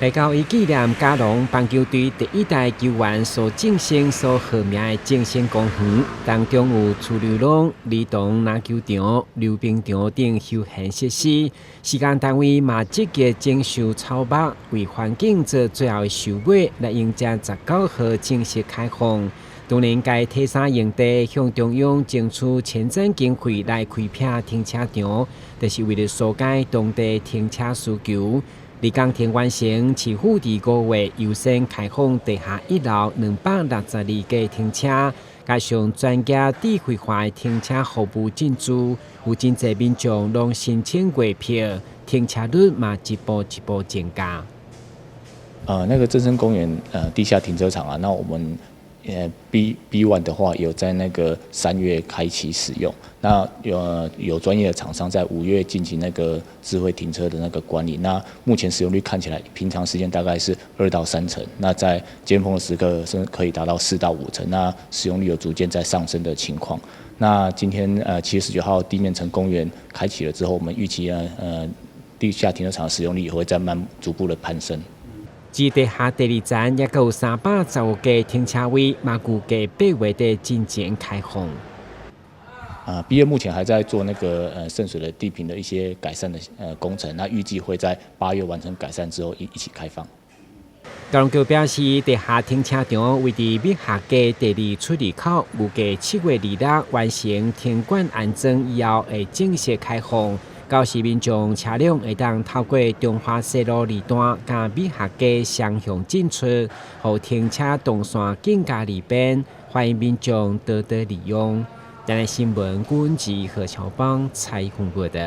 來到以紀念嘉龍棒球隊第一代球員蘇正生所號名的正生公園，當中有儲流廊、兒童籃球場、溜冰場等休閒設施。施工單位嘛積極整修草木，為環境做最後的收尾，來迎接19號正式開放。當年該鐵三用地向中央爭取前瞻經費來開闢停車場，就是為了疏解當地停車需求。而工程完成，市府佇5月優先開放地下一樓262個停車，加上專家智慧化的停車服務進駐，有真濟民眾攏申請月票，停車率嘛一步一步增加。那個正生公園地下停車場啊，那我們B one 的話，有在那個3月開啟使用。那有專業的廠商在5月進行那個智慧停車的那個管理。那目前使用率看起來，平常時間大概是2到3成。那在尖峰的時刻是可以達到4到5成。那使用率有逐漸在上升的情況。那今天7月19號地面層公園開啟了之後，我們預期呢地下停車場使用率也會再慢逐步的攀升。至地下第二層，抑閣有315個停車位，嘛預計8月底進前開放。啊，B 二目前還在做那個滲水的地坪的一些改善的工程，那預計會在8月完成改善之後一起開放。交通局表示，地下停車場位佇美學街第二出入口，預計7月26完成停管安裝以後，會正式開放。到時民眾車輛會當透過中華西路二段佮美學街雙向進出，予停車動線更加利便，歡迎民眾多多利用。台新聞，郭文吉何喬邦採訪報導。